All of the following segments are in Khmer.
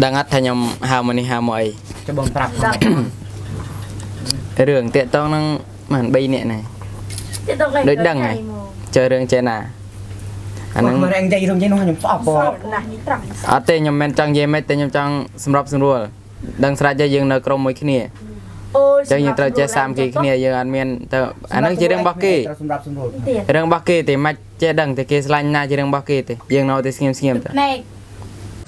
ដឹងអត់ថាខ្ញុំហៅមកនេះហៅមកអី ចាំបងប្រាប់ផង រឿងតាកតងនឹងមិន3នាក់នេះ ទៀតដល់ ដូចដឹងហើយ ចើរឿងចេណាអាហ្នឹង មករែងនិយាយរឿងនេះនោះខ្ញុំស្អប់បង ណាស់នេះត្រង់ អត់ទេខ្ញុំមិនចង់និយាយមិនទេខ្ញុំចង់សម្របសម្រួលដឹងស្រេចហើយយើងនៅក្រុមមួយគ្នា អូយ អញ្ចឹងយើងត្រូវចេះសាមគ្គីគ្នាយើងអត់មានទៅអាហ្នឹងជារឿងរបស់គេ ត្រូវសម្រាប់សម្រួល ទៀត រឿងរបស់គេទេមិនចេះដឹងតែគេស្លាញ់ណាជារឿងរបស់គេទេយើងនៅតែស្ងៀមស្ងៀមទៅ ណែ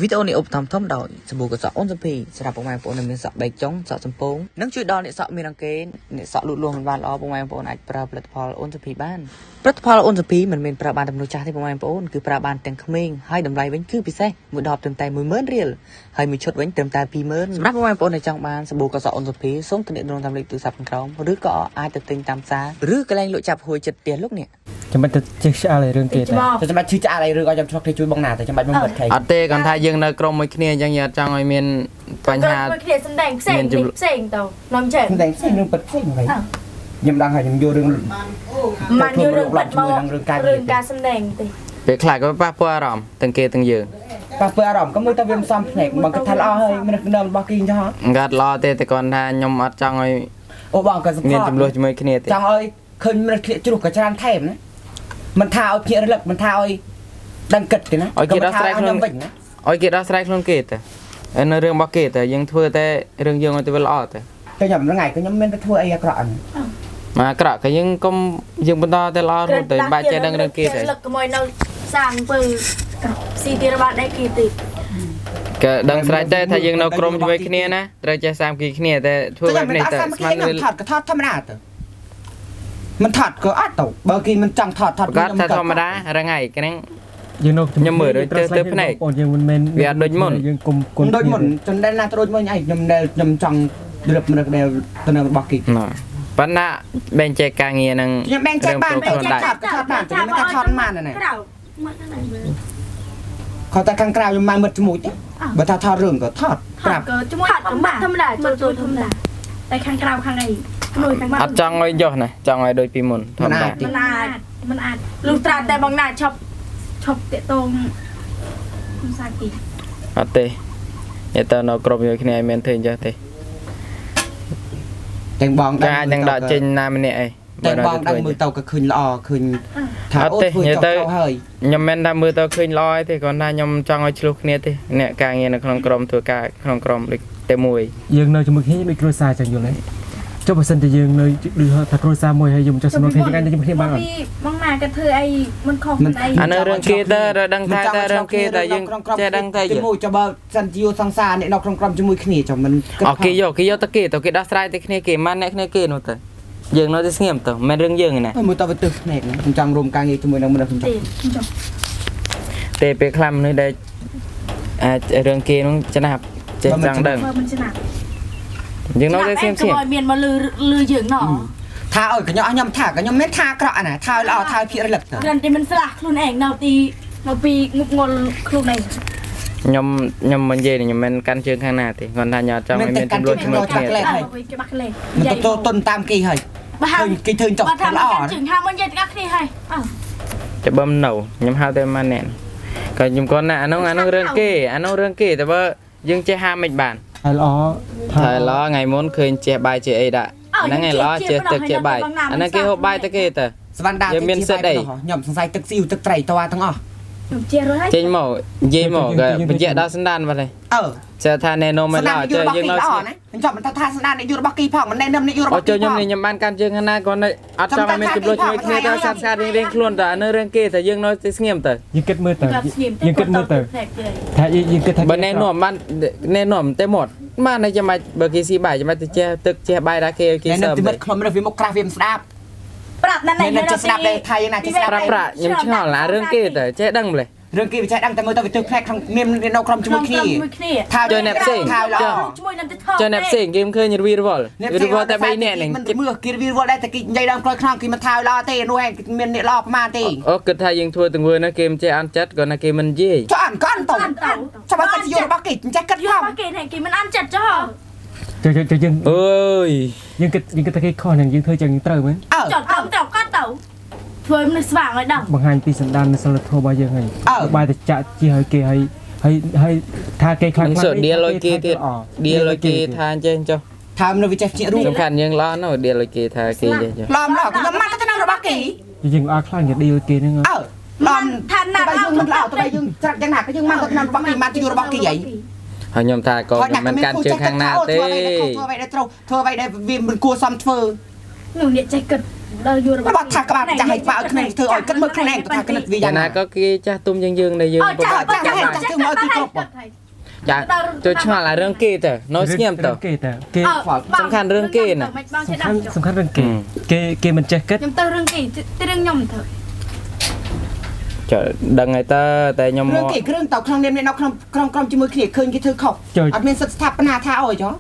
វីដេអូនេះឧបត្ថម្ភធំដោយសាប៊ូកសក់អូនសំភីសម្រាប់ពុកម៉ែបងប្អូនដែលមានសក់បែកចុងសក់សំពងនិងជួយដល់អ្នកសក់មានអង្គេអ្នកសក់លូតលាស់មិនបានល្អពុកម៉ែបងប្អូនអាចប្រើផលិតផលអូនសំភីបានផលិតផលអូនសំភីមិនមែនប្រើបានតែមនុស្សចាស់ទេពុកម៉ែបងប្អូនគឺប្រើបានទាំងក្មេងហើយតម្លៃវិញគឺពិសេសមួយដបត្រឹមតែ10000រៀលហើយមួយឈុតវិញត្រឹមតែ20000សម្រាប់ពុកម៉ែបងប្អូនដែលចង់បានសាប៊ូកសក់អូនសំភីសូមទំនាក់ទំនងតាមលេខទូរស័ព្ទខាងក្រោមឬក៏អាចទៅទិញតាមផ្សារឬកន្លែងលក់ចាប់ហួយចិត្តផ្ទះលោកអ្នក ចាំបាច់ទៅចេះឆ្អើលរឿងគេតែ ច្ប តែចាំបាច់ឈឺឆ្អាលអីរឿងឲ្យខ្ញុំឆ្លោះគ្នាជួយបងណាតែចាំបាច់បងបិទខៃ អត់ទេគាត់ថាយើងនៅក្រុមមួយគ្នាអញ្ចឹងយើងអត់ចង់ឲ្យមានបញ្ហា មួយគ្នាសំដែងផ្សេង មានជំ ផ្សេងទៅនាំចេះ តែផ្សេងរឿងពិតផ្សេងហ្នឹងខ្ញុំដឹងហើយខ្ញុំយករឿង មិនយករឿងបាត់មក រឿងការ រឿងការសំដែងទេ ពេលខ្លះក៏ប៉ះពាល់អារម្មណ៍ទាំងគេទាំងយើង ប៉ះពើអារម្មណ៍ក៏មើលទៅវាមិនសមភ្នែកបងគិតថាល្អហើយមនុស្សដើមរបស់គេអញ្ចឹងហ៎ គាត់ល្អទេតែគាត់ថាខ្ញុំអត់ចង់ឲ្យ អូបងក៏ស មានចំនួនជាមួយគ្នាទេ ចង់ឲ្យឃើញមនុស្សធ្លាក់ជ្រុះក៏ច្រើនថែមណាមិនថាឲ្យភ្ញាក់រលឹកមិនថាឲ្យដឹងគិតទេណា ឲ្យគេដោះស្រាយខ្លួន ខ្ញុំវិញណា ឲ្យគេដោះស្រាយខ្លួនគេទៅហើយនៅរឿងរបស់គេទៅយើងធ្វើតែរឿងយើងឲ្យទៅវាល្អទៅ តែខ្ញុំថ្ងៃក៏ខ្ញុំមានទៅធ្វើអីអាក្រក់ហ្នឹង មកអាក្រក់ក៏យើងកុំយើងបន្តតែល្អរហូតទៅបាច់ចេះដឹងរឿងគេទៅ លឹកក្មួយនៅសាងពើស៊ីទីរបានដែរគេទៀត ក៏ដឹងស្រេចតែថាយើងនៅក្រុមជាមួយគ្នាណាត្រូវចេះសាមគ្គីគ្នាតែធ្វើបែបនេះទៅស្មាន ខ្ញុំ វា ថតក៏ថតធម្មតាទៅមិនថតក៏អត់ទៅបើគេមិនចង់ថតថត ប្រកាសថាធម្មតារងហើយហ្នឹង យើងនៅ ខ្ញុំមើលដូចទៅទៅភ្នែក បងយើងមិនមែន វាអត់ដូចមុន យើងគុំគុណ ដូចមុនជនដែលណាទៅដូចមុនឯងខ្ញុំដែលខ្ញុំចង់រឹបមនុស្សដែលទៅនៅរបស់គេ ណ៎ប៉ុន្តែបែងចែកការងារនឹង ខ្ញុំបែងចែកបាន រឿងខ្លួនដែរ បែងចែកថតក៏ថតបានតែមិនថាថតបានណា ក្រៅមកខាងណាមើល គាត់តែខាងក្រៅខ្ញុំមកមិត្តជាមួយទេបើថាថតរឿងក៏ថតប្រាប់ ក៏ជាមួយធម្មតាធម្មតាចូលចូលធម្មតា តែខាងក្រៅខាងអីនួយខាង អត់ចង់ឲ្យយោះណាចង់ឲ្យដូចពីមុនធម្មតា មិនអាចមិនអាច លុះត្រាតែបងណាឈប់ ឈប់តាកតងភាសាគី អត់ទេនិយាយទៅនៅក្រុមជាមួយគ្នាឲ្យមានធ្វើអញ្ចឹងទេ ទាំងបង ចាអាចនឹងដកចេញណាម្នាក់អី ទាំងបងដឹងមើលទៅក៏ឃើញល្អឃើញថាអូធ្វើចុះត្រូវហើយ ខ្ញុំមិនថាមើលទៅឃើញល្អទេគ្រាន់តែខ្ញុំចង់ឲ្យឆ្លោះគ្នាទេអ្នកការងារនៅក្នុងក្រុមធ្វើការក្នុងក្រុមដូចតែមួយ យើងនៅជាមួយគ្នាដូចគ្រួសារចឹងយល់ទេចុះបើសិនតែយើងនៅដូចថាគ្រួសារមួយហើយយើងមិនចង់សម្រុះគ្នាយើងអាចនៅជាមួយគ្នាបានអត់ បងណាក៏ធ្វើអីមិនខុសមិនអី អានៅរឿងគេទៅដឹងថាតែរឿងគេតែយើងចេះដឹងតែ ទីមួយចុះបើសិនជាសង្សារអ្នកនៅក្នុងក្រុមជាមួយគ្នាចុះមិន អូគេយកគេយកទៅគេទៅគេដោះស្រាយតែគ្នាគេមិនអ្នកគ្នាគេនោះទៅយើងនៅតែស្ងៀមទៅមិនរឿងយើងឯណា មើលទៅវាទើសភ្នែកខ្ញុំចង់រួមការងារជាមួយនឹងមនុស្សខ្ញុំចង់ ទេពេលខ្លះមនុស្សដែលអាចរឿងគេនោះចំណាប់ចេះចង់ដឹង មើលមិនច្នាប់ យើងនៅតែស្ងៀមស្ងៀម ឲ្យមានមកលឺលឺយើងណោះ ថាឲ្យកញ្ញក់ខ្ញុំថាកញ្ញក់មិនថាអាក្រក់ណាថាឲ្យល្អថាឲ្យភាករលឹកទៅ គ្រាន់តែមិនស្លាស់ខ្លួនឯងនៅទី នៅពីងប់ងល់ខ្លួនឯង ខ្ញុំខ្ញុំមិននិយាយខ្ញុំមិនកាន់ជើងខាងណាទេគាត់ថាខ្ញុំអត់ចង់ឲ្យមានចំនួនជាមួយគ្នាទេ វិញគេបាក់ក្លេ មិនទៅទន់តាមគេហើយ បើ ឃើញគេធ្វើចុះ បើថា ល្អ មិនកាន់ជើងហាមិននិយាយទាំងអស់គ្នាហើយអើ ចាំបើមិននៅខ្ញុំហៅតែម៉ាអ្នកក៏ខ្ញុំគាត់ណាអានោះអានោះរឿងគេអានោះរឿងគេតែបើយើងចេះហាមិនបាន ហើយល្អ ថាល្អថ្ងៃមុនឃើញចេះបាយចេះអីដាក់ហ្នឹងឯងល្អចេះទឹកចេះបាយអាហ្នឹងគេហូបបាយទៅគេទៅ សវណ្ដាខ្ញុំសង្ស័យទឹកស៊ីវទឹកត្រីតើទាំងអស់ ខ្ញុំជារួចហើយ ចេញមកនិយាយមកក៏បញ្ជាក់ដល់សន្តានបាត់ហើយ អឺ ចេះថាណែនាំមិន សណ្ដា ល្អចេះ នយុរបស់ យើងនៅ គេល្អណាខ្ញុំចង់មិនថាថាសណ្ដានយុរបស់គេផងមិនណែនាំយុ អ របស់គេ ត់ចូលខ្ញុំនេះខ្ញុំបានកាន់ជើងខាងណាគាត់នៅអត់ចង់ឲ្យមានចំនួនជាមួយគ្នាទៅសាត់សាត់រៀងរៀងខ្លួនទៅអានៅរឿងគេតែយើងនៅតែស្ងៀមទៅ យើងគិតមើលទៅ គាត់ស្ងៀម យើងគិតមើលទៅថាយើងគិតថា បើណែនាំបានណែនាំតែមកបានតែចាំបាច់បើគេស៊ីបាយចាំបាច់ទៅចេះទឹកចេះបាយដល់គេគេ ណែ សើម នាំទីមិត្តខ្ញុំវាមកក្រាស់វាមិនស្ដាប់ ប្រាប់ណាស់ ណែនាំចេះស្ដាប់ដែរថៃណាចេះស្ដាប់ ប្រាក់ប្រាក់ខ្ញុំឆ្ងល់អារឿងគេទៅចេះដឹងម្លេះ រឿងគេវាចេះដឹងតែមើលទៅវាទើសផ្នែកក្នុងមាននៅក្រុមជាមួយគ្នា ជាមួយគ្នា ថា ចុះអ្នកផ្សេង ថាល្អ ជាមួយនឹងទៅថត ចុះអ្នកផ្សេងគេមិនឃើញរវីរវល់រវីរវល់តែ3នាក់ហ្នឹង មិនមើលគេរវីរវល់ដែរតែគេនិយាយដើមក្រោយខ្នងគេមិនថាល្អទេនោះឯងមានអ្នកល្អប្រហែលទេ អូគិតថាយើងធ្វើទង្វើហ្នឹងគេមិនចេះអន់ចិត្តគាត់ថាគេមិននិយាយ ចុះអន់ក៏អន់ទៅ ទៅ ចាំបើសិនជាយករបស់គេចេះគិត យក ផង របស់គេនេះគេមិនអានចិត្តចុះ ចុះចុះយើង អើយ យើងគិតយើងគិតថាគេខុសហ្នឹងយើងធ្វើចឹងយើងត្រូវមែន អើ ចុះទៅទៅគាត់ទៅធ្វើមនុស្សស្វាងឲ្យដឹង បង្ហាញពីសន្តាននិងសិលធម៌របស់យើងហើយបាយតែចាក់ជាឲ្យគេឲ្យ ហើយហើយថាគេខ្លាំង នឹង ខ្លាំង សួរឌៀលឲ្យគេទៀតឌៀលឲ្យគេថាអញ្ចេះចុះ ថាមនុស្សវាចេះភ្ញាក់រូប សំខាន់យើងល្អណាស់ឌៀលឲ្យគេថាគេចេះចុះ ឡំឡខ្ញុំមកទៅតាមរបស់គេ យើងអត់ខ្លាំងជាឌៀលគេហ្នឹង អើឡំ ថាណា តែយើងមិនល្អតែយើងត្រាប់យ៉ាងណាក៏យើងមកទៅតាមរបស់គេមកទៅរបស់គេអី ហើយខ្ញុំថាក៏ខ្ញុំមិនកាន់ជើងខាងណាទេ ធ្វើអ្វីដែលត្រូវធ្វើអ្វីដែលវាមិនគួរសមធ្វើ នោះអ្នកចេះគិតដល់យល់ របស់ថាក្បាលចាស់ឲ្យក្បាលឲ្យក្មេងធ្វើឲ្យគិតមើលខ្លួនឯងថាគិតវាយ៉ាង យ៉ាងណាក៏គេចាស់ទុំយើងយើងដែលយើង អូចាស់ចាស់ ចាស់ធ្វើមកទីគ្រប់ ចាចូលឆ្ងល់អារឿងគេទៅនៅស្ងៀមទៅ គេតើគេ សំខាន់រឿងគេណា មិនបងចេះ សំខាន់ ដល់ សំខាន់រឿងគេគេគេមិនចេះគិត ខ្ញុំទៅរឿងគេទៅរឿងខ្ញុំទៅ ចុះដឹងហើយតើតែខ្ញុំ រឿង មក គេគ្រឿងតក្នុងនាមនេះនៅក្នុងក្រុមក្រុមជាមួយគ្នាឃើញគេធ្វើខុសអត់មានសិទ្ធិស្ថាបនាថាអើយចុះ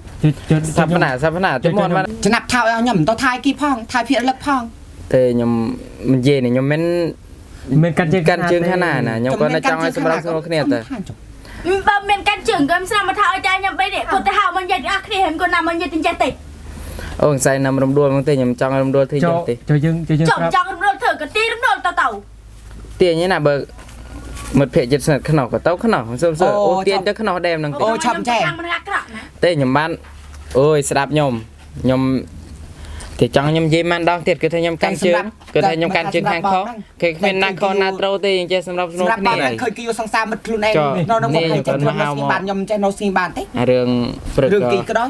ចុះ ស្ថាបនាស្ថាបនាទៅមកបាន ចំណាប់ថាឲ្យខ្ញុំមិនទៅថៃគេផងថៃភាគរលឹកផង ទេខ្ញុំនិយាយនេះខ្ញុំមិន មិនកាន់ជើង កាន់ជើងខាងណាណាខ្ញុំគាត់តែចង់ឲ្យសម្រាប់សម្រួលគ្នាទៅ បើមានកាន់ជើងក៏មិនស្រាប់មកថាឲ្យចាខ្ញុំបីនេះគាត់ទៅហៅមកនិយាយទាំងអស់គ្នាហ្នឹងគាត់ណាមកនិយាយទាំងចេះតិច អូសង្ស័យណាំរំដួលមកទេខ្ញុំចង់រំដួលធ្វើ ចុះ ចឹងទេ ចុះយើងចុះយើង ចង់ ប្រាប់ ចង់រំដួលធ្វើក៏ទីរំដួលទៅទៅ ទាញណាបើមិត្តភក្តិចិត្តស្និទ្ធខ្នោះក៏ទៅខ្នោះសុំសុំអូទាញទៅខ្នោះដែមហ្នឹងទេ អូឆាប់ចេះ ខាងមិនអាក្រក់ណា ទេខ្ញុំបានអូយស្ដាប់ខ្ញុំខ្ញុំគេចង់ខ្ញុំនិយាយបានដងទៀតគឺថាខ្ញុំកាន់ជើងគឺថាខ្ញុំកាន់ជើងខាងខុសគេគ្មានណាខុសណាត្រូវទេយើងចេះសម្រាប់សម្រួល សម្រាប់ គ្នា បងឃើញគេយកសង្សារមិត្តខ្លួនឯងនៅក្នុងមុខគេចេះខ្លួននៅស្ងៀមបានខ្ញុំចេះនៅស្ងៀមបានទេ អារឿងព្រឹក រឿងគេក៏ដោយ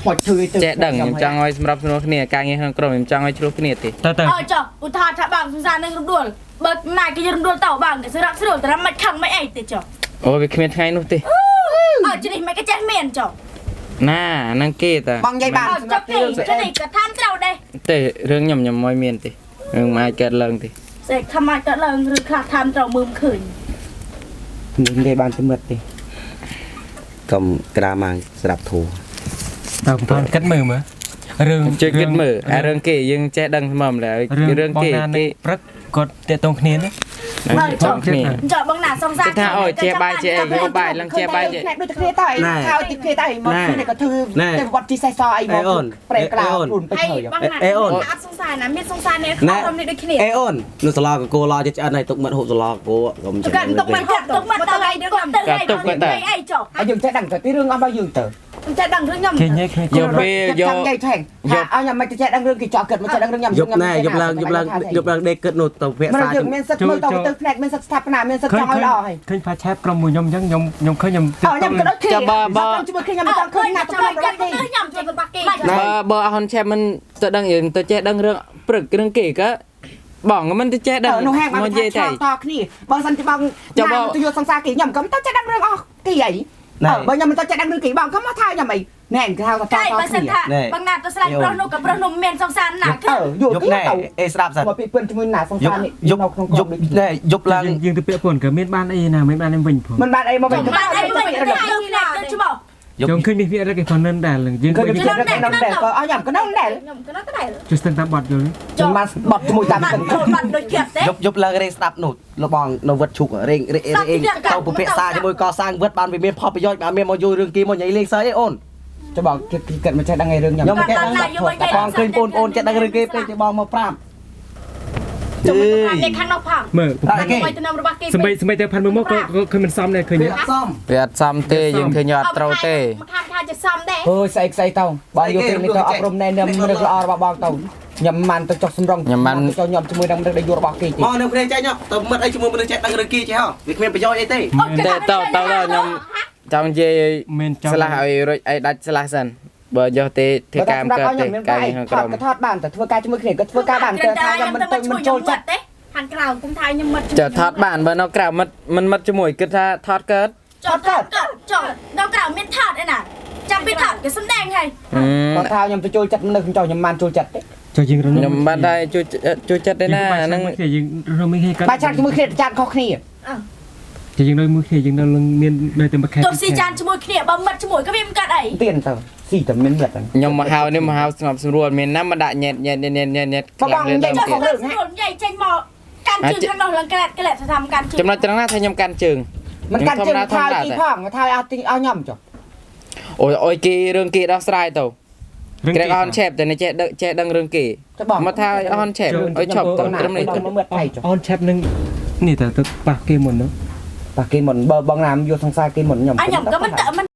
ខ្មោចធ្វើទៅ ចេះដឹងខ្ញុំចង់ឲ្យសម្រាប់សម្រួលគ្នាការងារក្នុងក្រុមខ្ញុំចង់ឲ្យឆ្លោះគ្នាទេ តើតើ អើចុះឧទាហរណ៍ថាបងសង្សារនឹងរំដួលបើណាគេរំដួលទៅបងគេសម្រាប់ស្រួលតែមិនខឹងមិនអីទេចុះ អូវាគ្មានថ្ងៃនោះទេ អើច្នេះមិនក៏ចេះមានចុះ ណាអាហ្នឹងគេតា បងនិយាយបាន អើ សម្រាប់ ចុះគេ រឿង ច្នេះក៏ថាត្រូវដែរ ទេរឿងខ្ញុំខ្ញុំមិនមានទេរឿងមិនអាចកើតឡើងទេ សេកថាមកកើតឡើងឬខ្លះថាត្រូវមើលឃើញ និយាយបានតែមិត្តទេ កុំក្រាម៉ាងស្រាប់ធូ តើកំគិតមើលមើលរឿង ជួយគិតមើលអារឿងគេយើងចេះដឹងស្មមឡើយរឿងគេគេ ព្រឹកគាត់តាក់ទងគ្នាណា នឹងចង់គ្នា ចុះបងណាសង្សារ គេថាអូជាបាយជាអីយកបាយឡើងជាបាយជា ផ្នែកដូចគ្នាតើអីថាឲ្យទីគ្នាតើអីមកគ្នាក៏ធ្វើទៅវត្តជីសេះសអីមកប្រែក្លាខ្លួនទៅ ហើយ ធ្វើ បងណាអត់សង្សារណាមានសង្សារនេះក្រុមនេះដូចគ្នា អេអូននោះសឡកកោឡចិត្តឆ្អិនហើយទុកមិត្តហូបសឡកកោកុំ ទុកទុកមិនហូប ទុកមកទៅឲ្យគាត់ទៅឲ្យអីចុះ ហើយយើងចេះដឹងតែទីរឿងអស់របស់យើងទៅ ចេះដឹងរឿងខ្ញុំ គេញ៉ែគ្នា យកពេលយក និយាយថែងថាឲ្យខ្ញុំមិនទៅចេះដឹងរឿងគេចោះគិតមកចេះដឹងរឿងខ្ញុំ យប់ណែយប់ឡើងយប់ឡើងយប់ឡើងដេកគិតនោះទៅភា មិន សា យើងមានសិទ្ធមើលទៅទៅផ្នែកមានសិទ្ធស្ថាបនាមានសិទ្ធចង់ឲ្យល្អហើយ ឃើញផាឆែបក្រុមមួយខ្ញុំអញ្ចឹងខ្ញុំខ្ញុំឃើញខ្ញុំ អើខ្ញុំក៏ដូចគ្នាជាមួយគ្នាខ្ញុំមិនចង់ឃើញណាទៅ ចូល របស់គេ ខ្ញុំចូលរបស់គេ បើបើអហ៊ុនឆេបមិនទៅដឹងយើងទៅចេះដឹងរឿងព្រឹករឿងគេក៏បងក៏មិនទៅចេះដឹង នោះហាងបាន មកនិយាយតែ តគ្នាបើសិនជាបងទៅយកសង្សារគេខ្ញុំក៏មិនទៅចេះដឹងរឿងអស់គេអីបើខ្ញុំមិនទៅចេះដឹងរឿងគេបងក៏មកថាខ្ញុំអីណែគេហៅថាត តែ ត បើសិន គ្នា ថាបងណាទៅស្លាញ់ប្រុសនោះក៏ប្រុសនោះមានសង្សារណាគឺ អើយក យប់ណែ គេទៅ អេស្ដាប់សិន មកពីពឿនជាមួយណាសង្ យប់ សារនេះ យប់ នៅក្នុង យប់ណែយប់ឡើង យើងទៅពាក់ព័ន្ធក៏មានបានអីណាមានបានអីវិញផង មិនបានអីមកវិញ បានអីវិញទៅទៅច្បាស់ ខ្ញុំឃើញមានវារកគេផងនឹងដែរយើង ឃើញវារឹកនៅដែរក៏អស់ខ្ញុំក៏នៅដែរ ខ្ញុំក៏នៅដែរ ជួយស្ទឹងតាមបត់យល់ ខ្ញុំបានបត់ជាមួយតាម បាន សិន ចូលបានដូចគេទេ យប់យប់ឡើងរេស្ដាប់នោះលបងនៅវត្តឈុករេងរេរេទៅពិភាក្សាជាមួយកសាងវត្តបានវាមានផលប្រយោជន៍បានមានមកយល់រឿងគេមកនិយាយលេងសើចអីអូន ចុះបងគិតគិតមិនចេះដឹងអីរឿងខ្ញុំ ខ្ញុំចេះដឹងបងឃើញបងអូនចេះដឹងរឿងគេពេកទេបងមកប្រាប់ ចុះមកប្រាប់អ្នកខាងនោះផង មើល តែគេ មកទៅនាំរបស់គេ សម្បីសម្បីតែផាន់មើលមកក៏ឃើញមិនសមដែរឃើញ វាអត់សម វាអត់សមទេយើងឃើញអត់ត្រូវទេ មកខាងថាจะសមដែរ អើយស្អីស្អីទៅបងយករឿងនេះទៅអប់រំណែនាំរឿងល្អរបស់បងទៅខ្ញុំមិនទៅចុះសម្រងទៅចុះញ៉ាំជាមួយនឹងរឿងដែលយករបស់គេទេ មកនៅគ្នាចេញទៅមិត្តអីជាមួយមនុស្សចេះដឹងរឿងគេចេះហ៎វាគ្មានប្រយោជន៍អីទេ ទេតទៅទៅខ្ញុំចង់និយាយ មានចង់ ស្លាស់ឲ្យរួចឲ្យដាច់ស្លាស់សិនបើយកទេធ្វើការមិនកើតទេការងារក្នុង ថ ក្រុម តក៏ថតបានតែធ្វើការជាមួយគ្នាក៏ធ្វើការបានតែថាខ្ញុំមិនទៅមិនចូលចិត្ត ទេ ខាងក្រៅគុំថាខ្ញុំមិត្ត ចុះថតបានបើនៅក្រៅមិត្តមិនមិត្តជាមួយគិតថាថតកើត ចុះកើតចុះដល់ក្រៅមានថតឯណាចាំពីថតគេសំដែងហើយ គាត់ថាខ្ញុំទៅចូលចិត្តមនុស្សខ្ញុំចោះខ្ញុំបានចូលចិត្តទេ ចុះយើងរំ ខ្ញុំបានដែរជួយជួយចិត្តទេណាហ្នឹង យើងរំមានគ្នា បាយឆាក់ជាមួយគ្នាចានខុសគ្នា ចុះយើងនៅមួយគ្នាយើងនៅនឹងមាននៅតែមួយខែ ទោះស៊ីចានជាមួយគ្នាបើមិត្តជាមួយក៏វាមិនកើតអី ទៀនទៅស៊ីតែមានមិត្តហ្នឹង ខ្ញុំមកហៅនេះមកហៅស្ងប់ស្រួលមានណាមកដាក់ញ៉ែតញ៉ែតញ៉ែតញ៉ែតញ៉ែត បងនិយាយ ចុះ ចុះ ស្រួលនិយាយចេញមកកាន់ជើងខាងនោះឡើងក្លែតក្លែតថាធ្វើកាន់ជើង ចំណុចត្រង់ណាថាខ្ញុំកាន់ជើង មិនកាន់ជើងថាឲ្យទីផងថាឲ្យអស់ទីអស់ខ្ញុំចុះ អូយអូយគេរឿងគេដោះស្រាយទៅ រឿង ក្រែកអនឆេបតែនេះចេះដឹងចេះដឹងរឿងគេ ចុះបង មកថាឲ្យអនឆេបឲ្យឈប់ទៅត្រឹមនេះ មកមើលថៃចុះ អូនឆែបនឹងនេះតើទៅប៉ះគេមុននោះ ប៉ះគេមុនបើបងណាមយកសង្សារគេមុនខ្ញុំ អាខ្ញុំក៏មិនមិន